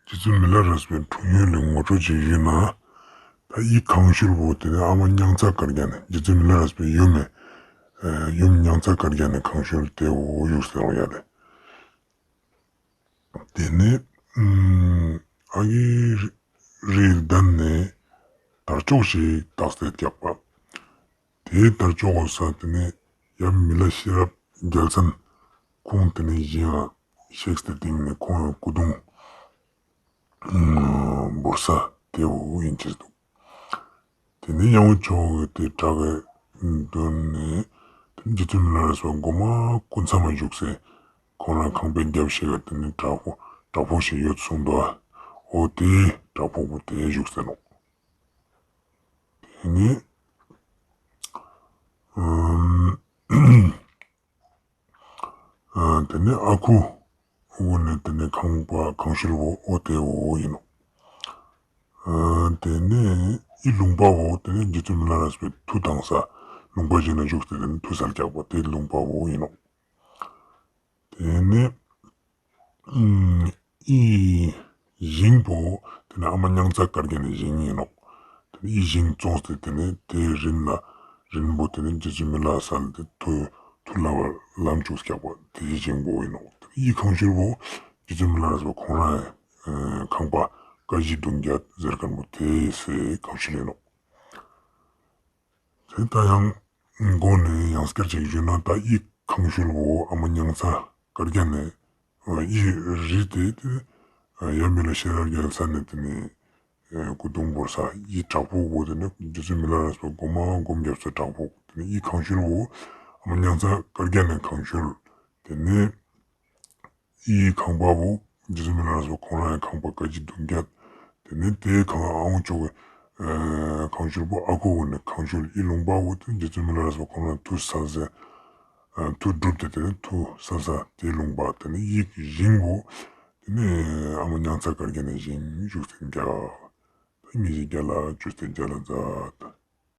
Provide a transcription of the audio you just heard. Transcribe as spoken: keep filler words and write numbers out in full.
རྗེ་བཙུན་མི་ལ་རས་པའི་འཁྲུངས་ཡུལ་ལི་ངོ་སྤྲོད་ཅིག་ཞུས་ན། ད་འི་ཁང་ཤུལ་བོ་ཏེ་ནེ་ཨ་མ་མྱང་ཚ་དཀར་རྒྱན་ནི་རྗེ་བཙུན་མི་ལ་རས་པའི་ཡུམ་མི་ཡུམ་མྱང་ཚ་དཀར་རྒྱན་ནི་ཁང་ཤུལ་ཏེ་བོ་ཡོད་ཟེར་རོ་ཡ་ལེ། ཏེ་ནེ་ཨ་གི་རི་རི་གདན་ནེ་དར་ལྕོག་ཞིག་བཏགས་ཏེ་རྒྱག་པ། ཏེའི་དར་ལྕོག་གོ་ས་ཏེ་ནེ་ཡབ་མི་ལ་ཤེས་རབ་རྒྱལ་མཚན་ཁོང་ཏེ་ནེ་ཞིང་ང་གཤེགས་ཏེ་སྟིང་ནེ་ཁོང་ངི་སྐུ་གདུང་བོར་ས་ཏེ་བོ་ཨིན་ཅེས་དུག། ཏེ་ནེ་ཡང་ངོ་ཅོག་གི་ཏེ་བྲག་གི་དོན་ནེ་ཏེ་ནེ་རྗེ་བཙུན་མི་ལ་རས་པ་གོ་མ་སྐུ་མཚམས་མ་ཞུགས་སེ་ཁོང་རང་ཁང་པའི་རྒྱབ་ཤེ་ག་ཏེ་ནེ་བྲག་ཕུག་བྲག་ཕུག་ཞིག་ཡོད་གསུངས་དུག། འོ་ཏེ་བྲག་ཕུག་པོ་ཏེ་ཞུགས་སེ་ནོག། ཏེ་ནེ་ཨ་ཏེ་ནེ་ཨ་ཁུ་བོ་ནེ་ཏེ་ནེ་ཁང་པ་ཁང་ཤུལ་བོ་འོ་ཏེ་བོ་ཨིན་ནོག། ཨ་ཏེ་ནེ་འི་ལུང་པ་བོ་ཏེ་ནེ་རྗེ་བཙུན་མི་ལ་རས་པའི་ཐུ་བཏང་ས་ལུང་པ་ཞིག་ན་ཞུགས་ཏེ་ཏེ་ནེ་ཐུ་སལ་རྒྱག་པ་ཏེ་ལུང་པ་བོ་ཨིན་ནོག། ཏེ་ནེ་ཨ་འི་ཞིང་པོ་ཏེ་ནེ་ཨ་མ་མྱང་ཚ་དཀར་རྒྱན་ནི་ཞིང་ཨིན་ནོག། ཏེ་ནེ་འི་ཞིང་བཙོངས་ཏེ་ཏེ་ནེ་ཏེ་རིན་ལ་རིན་པོ་ཏེ་ནེ་རྗེ་བཙུན་མི་ལ་སལ་ཏེ་ཐུ་ཐུ་ལ་བ་ལམ་ཅུག་རྒྱག་པ་ཏེ་ཞིང་པོ་ཨིན་ནོག། ཏེ་ནེ་འི་ཁང་ཤུལ་བོ་རྗེ་བཙུན་མི་ལ་རས་པ་ཁོང་རང་ངི་ཁང་པ་ཀ་བཞི་གདུང་བརྒྱད་ཟེར་ཁན་བོ་ཏེ་སི་ཁང་ཤུལ་ཨིན་ནོག། ཏེ་ད་ཡང་མགོ་ནེ་ཡང་སྐྱར་ཅིག་ཞུས་ན་ད་འི་ཁང་ཤུལ་བོ་ཨ་མ་མྱང་ཚ་དཀར་རྒྱན་ནི་འི་རི་ཏེ་ཏེ་ཡབ་མི་ལ་ཤེས་རབ་རྒྱལ་མཚན་ནི་ཏེ་ནེ་སྐུ་གདུང་བོར་ས་འི་བྲག་ཕུག་བོ་ཏེ་ནེ་རྗེ་བཙུན་མི་ལ་རས་པ་གོ་མ་སྒོམ་རྒྱབ་ས་བྲག་ཕུག། ཏེ་ནེ་འི་ཁང་ཤུལ་བོ་ཨ་མ་མྱང་ཚ་དཀར་རྒྱན་ནི་ཁང་ཤུལ། ཏེ་ནེ་འི་ཁང་པ་བོ་རྗེ་བཙུན་མི་ལ་རས་པ་ཁོང་རང་ངི་ཁང་པ་ཀ་བཞི་གདུང་བརྒྱད། ཏེ་ནེ་ཏེ་ཁང་ཨ་ངོ་ཅོག་གི་ཁང་ཤུལ་བོ་ཨ་ཁུ་བོ་ནི་ཁང་ཤུལ། འི་ལུང་པ་བོ་ཏེ་རྗེ་བཙུན་མི་ལ་རས་པ་ཁོང་རང་ཐུ་སལ་ཟེར་ཐུ་སྒྲུབ་ཏེ་ཏེ་ནེ་ཐུ་སལ་ས་ཏེ་ལུང་པ། ཏེ་ནེ་འི་ཞིང་བོ་ཏེ་ནེ་ཨ་མ་མྱང་ཚ་དཀར་རྒྱན་ནི་ཞིང་ཞུགས་ཏེ་རྒྱག། ད་ཉེ་ཞིག་རྒྱ་ལ་ཅོས་ཏེ་རྒྱ་ལ་མཛད།